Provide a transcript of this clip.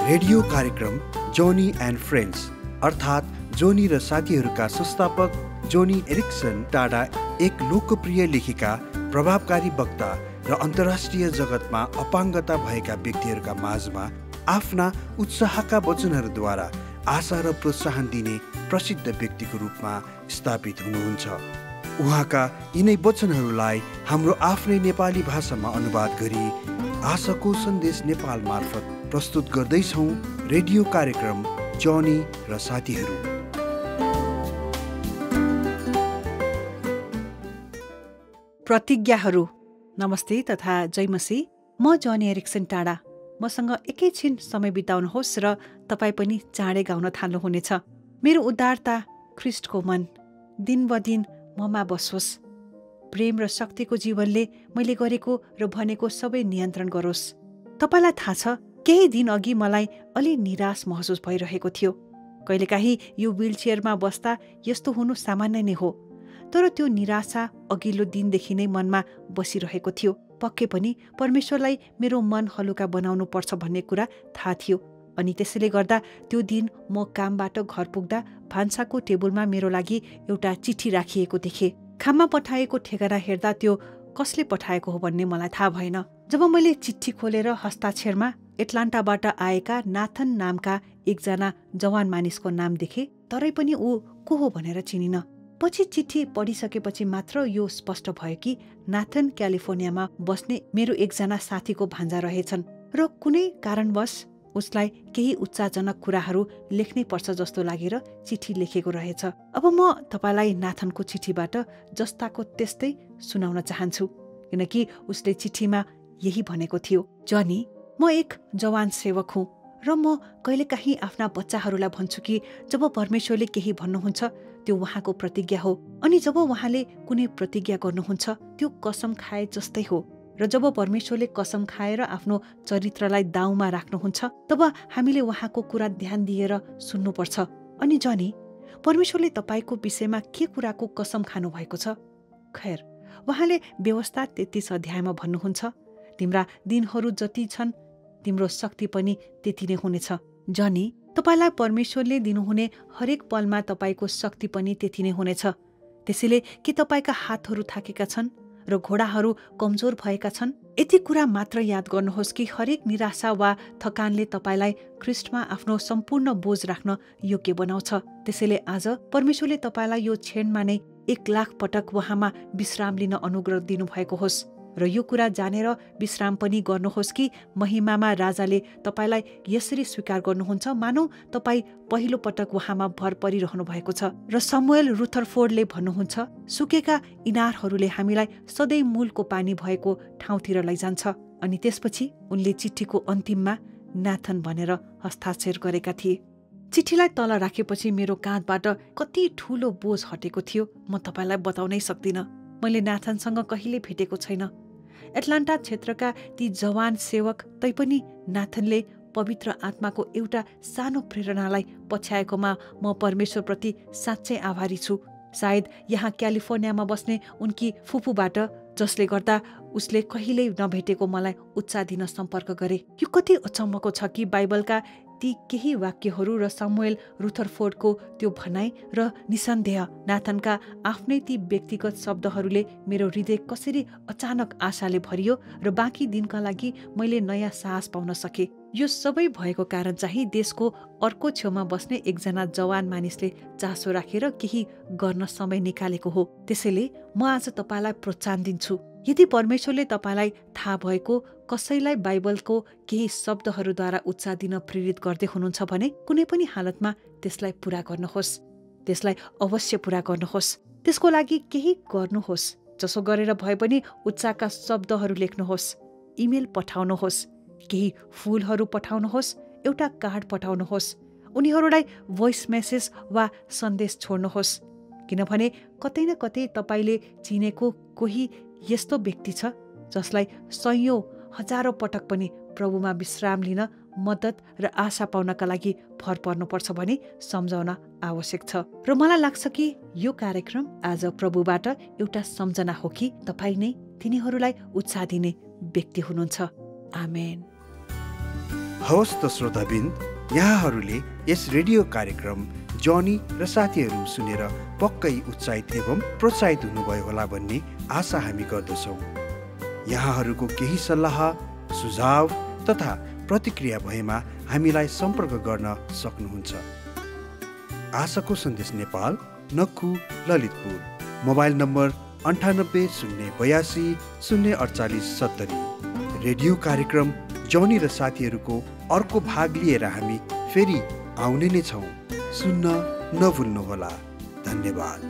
Radio कार्यक्रम जोनी and friends अर्थात् जोनी र साथीहरूका संस्थापक जोनी एरिक्सन टाडा एक लोकप्रिय लेखिका, प्रभावकारी वक्ता र अन्तर्राष्ट्रिय जगतमा अपाङ्गता भएका व्यक्तिहरूका माझमा आफ्ना उत्साहका वचनहरूद्वारा आशा र प्रोत्साहन दिने प्रसिद्ध व्यक्तिको रूपमा स्थापित हुनुहुन्छ। उहाँका यिनै वचनहरूलाई हाम्रो आफ्नै नेपाली भाषामा अनुवाद गरी आशाको सन्देश नेपाल मार्फत प्रस्तुत गर्दैछौँ रेडियो कार्यक्रम जोनी र साथीहरू। प्रतिज्ञाहरू। नमस्ते तथा जय मसी। म जोनी एरिक्सन टाडा। मसँग एकैछिन समय बिताउनुहोस् र तपाईँ पनि चाँडै गाउन थाल्नुहुनेछ। मेरो उद्धारता ख्रिस्टको मन दिन ब दिन ममा बसोस्। प्रेम र शक्तिको जीवनले मैले गरेको र भनेको सबै नियन्त्रण गरोस्। तपाईँलाई थाहा छ, केही दिन अघि मलाई अलि निराश महसुस भइरहेको थियो। कहिलेकाहीँ यो व्हीलचेयरमा बस्दा यस्तो हुनु सामान्य नै हो, तर त्यो निराशा अघिल्लो दिनदेखि नै मनमा बसिरहेको थियो। पक्कै पनि परमेश्वरलाई मेरो मन हलुका बनाउनु पर्छ भन्ने कुरा थाहा थियो। अनि त्यसैले गर्दा त्यो दिन म कामबाट घर पुग्दा भान्साको टेबलमा मेरो लागि एउटा चिठी राखिएको देखेँ। खाममा पठाएको ठेगाना हेर्दा त्यो कसले पठाएको हो भन्ने मलाई थाहा भएन। जब मैले चिठी खोलेर हस्ताक्षरमा एटलान्टाबाट आएका नाथन नामका एकजना जवान मानिसको नाम देखेँ, तरै पनि ऊ को हो भनेर चिनिन। पछि चिठी पढिसकेपछि मात्र यो स्पष्ट भयो कि नाथन क्यालिफोर्नियामा बस्ने मेरो एकजना साथीको भान्जा रहेछन् र कुनै कारणवश उसलाई केही उत्साहजनक कुराहरू लेख्नै पर्छ जस्तो लागेर चिठी लेखेको रहेछ। अब म तपाईँलाई नाथनको चिठीबाट जस्ताको त्यस्तै सुनाउन चाहन्छु, किनकि उसले चिठीमा यही भनेको थियो। जनी, म एक जवान सेवक हुँ र म कहिलेकाहीँ आफ्ना बच्चाहरूलाई भन्छु कि जब परमेश्वरले केही भन्नुहुन्छ त्यो उहाँको प्रतिज्ञा हो, अनि जब उहाँले कुनै प्रतिज्ञा गर्नुहुन्छ त्यो कसम खाए जस्तै हो। र जब परमेश्वरले कसम खाएर आफ्नो चरित्रलाई दाउमा राख्नुहुन्छ तब हामीले उहाँको कुरा ध्यान दिएर सुन्नुपर्छ। अनि जनी, परमेश्वरले तपाईँको विषयमा के कुराको कसम खानु भएको छ? खैर, उहाँले व्यवस्था 33 अध्यायमा भन्नुहुन्छ, तिम्रा दिनहरू जति छन् तिम्रो शक्ति पनि त्यति नै हुनेछ। जनी, तपाईँलाई परमेश्वरले दिनुहुने हरेक पलमा तपाईँको शक्ति पनि त्यति नै हुनेछ। त्यसैले के तपाईँका हातहरू थाकेका छन् र घोडाहरू कमजोर भएका छन्? यति कुरा मात्र याद गर्नुहोस् कि हरेक निराशा वा थकानले तपाईँलाई ख्रिस्टमा आफ्नो सम्पूर्ण बोझ राख्न योग्य बनाउँछ। त्यसैले आज परमेश्वरले तपाईँलाई यो क्षणमा नै 1,00,000 पटक उहाँमा विश्राम लिन अनुग्रह दिनुभएको होस्। र यो कुरा जानेर विश्राम पनि गर्नुहोस् कि महिमामा राजाले तपाईँलाई यसरी स्वीकार गर्नुहुन्छ मानौ तपाईँ पहिलो पटक उहाँमा भर परिरहनु भएको छ। र समुएल रुथरफोर्डले भन्नुहुन्छ, सुकेका इनारहरूले हामीलाई सधैँ मूलको पानी भएको ठाउँतिर लैजान्छ। अनि त्यसपछि उनले चिठीको अन्तिममा नाथन भनेर हस्ताक्षर गरेका थिए। चिठीलाई तल राखेपछि मेरो काँधबाट कति ठूलो बोझ हटेको थियो म तपाईँलाई बताउनै सक्दिनँ। मैले नाथनसँग कहिले भेटेको छैन। एटलान्टा क्षेत्रका ती जवान सेवक, तैपनि नाथनले पवित्र आत्माको एउटा सानो प्रेरणालाई पछ्याएकोमा म परमेश्वरप्रति साँच्चै आभारी छु। सायद यहाँ क्यालिफोर्नियामा बस्ने उनकी फुपूबाट, जसले गर्दा उसले कहिल्यै नभेटेको मलाई उत्साह दिन सम्पर्क गरे। यो कति अचम्मको छ कि बाइबलका ती केही वाक्यहरू र समुएल रुथरफोर्डको त्यो भनाइ र निसन्देह नाथनका आफ्नै ती व्यक्तिगत शब्दहरूले मेरो हृदय कसरी अचानक आशाले भरियो र बाँकी दिनका लागि मैले नयाँ साहस पाउन सके। यो सबै भएको कारण चाहिँ देशको अर्को छेउमा बस्ने एकजना जवान मानिसले चासो राखेर केही गर्न समय निकालेको हो। त्यसैले म आज तपाईँलाई प्रोत्साहन दिन्छु। यदि परमेश्वरले तपाईँलाई थाहा भएको कसैलाई बाइबलको केही शब्दहरूद्वारा उत्साह दिन प्रेरित गर्दै हुनुहुन्छ भने कुनै पनि हालतमा त्यसलाई पूरा गर्नुहोस्। त्यसलाई अवश्य पूरा गर्नुहोस्। त्यसको लागि केही गर्नुहोस्। जसो गरेर भए पनि उत्साहका शब्दहरू लेख्नुहोस्, इमेल पठाउनुहोस्, केही फूलहरू पठाउनुहोस्, एउटा कार्ड पठाउनुहोस्, उनीहरूलाई भोइस मेसेज वा सन्देश छोड्नुहोस्। किनभने कतै न कतै तपाईँले चिनेको कोही यस्तो व्यक्ति छ जसलाई सयौं हजारौं पटक पनि प्रभुमा विश्राम लिन, मद्दत र आशा पाउनका लागि भर पर्नुपर्छ भने सम्झाउन आवश्यक छ। र मलाई लाग्छ कि यो कार्यक्रम आज प्रभुबाट एउटा सम्झना हो कि तपाईँ नै तिनीहरूलाई उत्साह दिने व्यक्ति हुनुहुन्छ। आमेन। हवस् त श्रोताबिन्द, यहाँहरूले यस रेडियो कार्यक्रम जनी र साथीहरू सुनेर पक्कै उत्साहित एवं प्रोत्साहित हुनुभयो होला भन्ने आशा हामी गर्दछौँ। यहाँहरूको केही सल्लाह, सुझाव तथा प्रतिक्रिया भएमा हामीलाई सम्पर्क गर्न सक्नुहुन्छ। आशाको सन्देश Nepal, Nakkhu, Lalitpur. Mobile number 98 082 048 70। Radio कार्यक्रम जनी र साथीहरूको अर्को भाग लिएर हामी फेरि आउने नै छौँ। सुन्न नभुल्नुहोला। धन्यवाद।